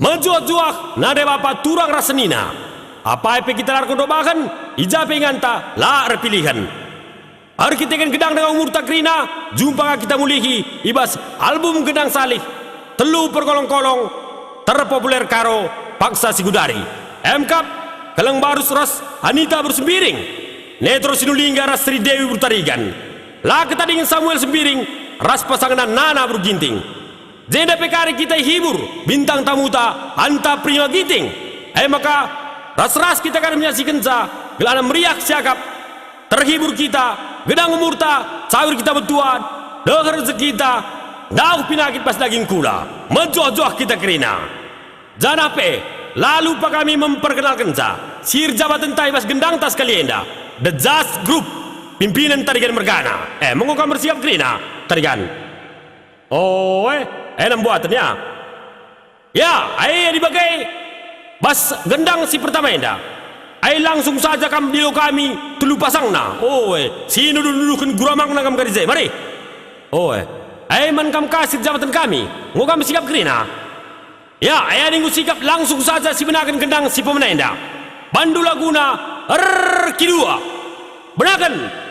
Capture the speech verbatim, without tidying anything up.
Mejuah-juah nade bapa turang ras senina. Apai pe kita la erkondok bahan, i ja pe inganta la erpilihen. Erkiteken gedang denga umurta kerina, jumpa ka kita mulihi i bas album Gendang Salih, telu perkolong-kolong terpopuler Karo, Paksa Sigudari, Emkap, Keleng Barus ras Anita Beru Sembiring, Netro Sinulingga ras Sri Dewi Beru Tarigan, la ketadingen Samuel Sembiring ras pasangna Nana Beru Ginting. Jenda pe kari kita ihibur bintang tamuta Anta Prima Ginting. E maka, ras-ras kita kari menyaksikenca, gelahna meriah siakap, terhibur kita, gedang umurta, cawir kita betuan, deher rezekita, ndauh pinakit bas daging kula, mejuah-juah kita kerina. Janah pe, la lupa kami memperkenalkenca, si erjabatenta i bas gendangta sekali enda, The Jazz Group, pimpinen Tarigan mergana. E, enggo kam ersiap kerina, Tarigan? Oe, e nembuaten ya. Ya, ai adi bage bas gendang si pertama enda. Ai langsung saja kam dilo kami telu pasangna. Oe, si nuduh-nuduhken guramangna kam kari je. Mari. Oe, ai man kam ka si erjabatken kami. Enggo kam sikap kerina. Ya, ai adi enggo sikap langsung saja sibenaken gendang si pemena enda. Bandu laguna erkidua. Benaken.